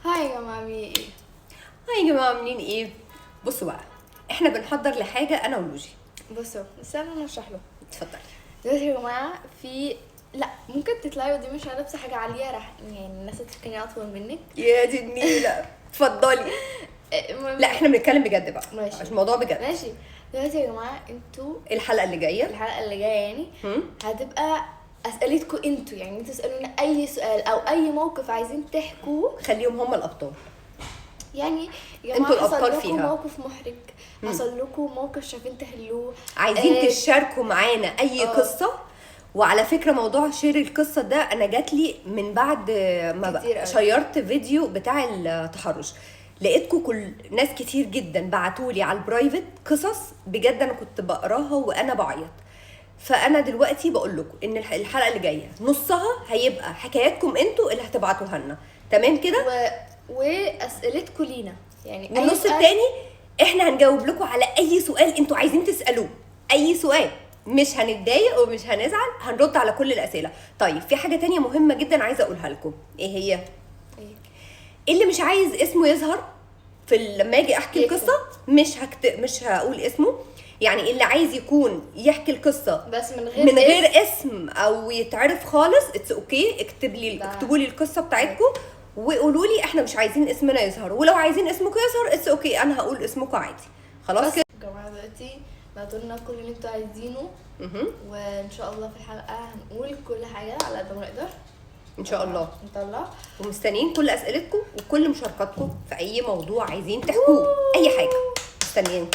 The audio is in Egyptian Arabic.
Hi يا جماعة، عاملين ايه؟ Hi يا جماعه، عاملين ايه؟ بصوا بقى، احنا بنحضر لحاجة انا ولوجي. بصوا، استنى انا اشرح له. اتفضلي. دلوقتي يا جماعة في، لا ممكن تطلعي قدامي عشان أنا لابسة حاجة عالية، راح يعني الناس تفكرني أطول منك. يا دي النيله، اتفضلي. المهم، لا احنا بنتكلم بجد بقى. ماشي. عشان الموضوع بجد. ماشي. دلوقتي يا جماعة انتوا الحلقة اللي جايه، الحلقة اللي جاية يعني هم؟ هتبقى اسئلتكم انتوا، يعني انتوا تسالونا اي سؤال او اي موقف عايزين تحكوه. خليهم هم الابطال. يعني يا جماعة انتوا حصل الأبطال لكم فيها. موقف محرج، حصل لكم موقف مش عارفين تحلوه، عايزين تشاركوا معانا اي قصه. وعلى فكرة موضوع share القصة ده انا جات لي من بعد ما كتير بقى أوي. شيرت فيديو بتاع التحرش، لقيتكم كل ناس كتير جدا بعتولي على ال private قصص بجد انا كنت بقراها وانا بعيط. فانا دلوقتي بقول لكم ان الحلقة اللي جاية نصها هيبقى حكاياتكم انتوا اللي هتبعتوها لنا، تمام كده؟ واسئلتكم لينا يعني أي والنص سؤال. التاني احنا هنجاوب لكم على اي سؤال انتوا عايزين تسالوه، اي سؤال، مش هنتضايق ومش هنزعل، هنرد على كل الاسئله. طيب في حاجة تانية مهمة جدا عايزه اقولها لكم، ايه هي؟ إيه؟ اللي مش عايز اسمه يظهر في لما اجي احكي يكتب. القصة مش هقول اسمه، يعني اللي عايز يكون يحكي القصة بس من غير من غير اسم. اسم او يتعرف خالص، it's okay، اكتب لي، ده. اكتبوا لي القصة بتاعتكم وقولوا لي احنا مش عايزين اسمنا يظهر، ولو عايزين اسمكم يظهر it's okay، انا هقول اسمكم عادي. خلاص بس كده. يا جماعة دلوقتي بعتوا لنا كل اللي انتوا عايزينه، مهم. وان شاء الله في الحلقة هنقول كل حاجة على قد ما نقدر ان شاء الله. نطلع. ومستنيين كل اسئلتكم وكل مشاركاتكم في اي موضوع عايزين تحكوه، اي حاجة مستنيين.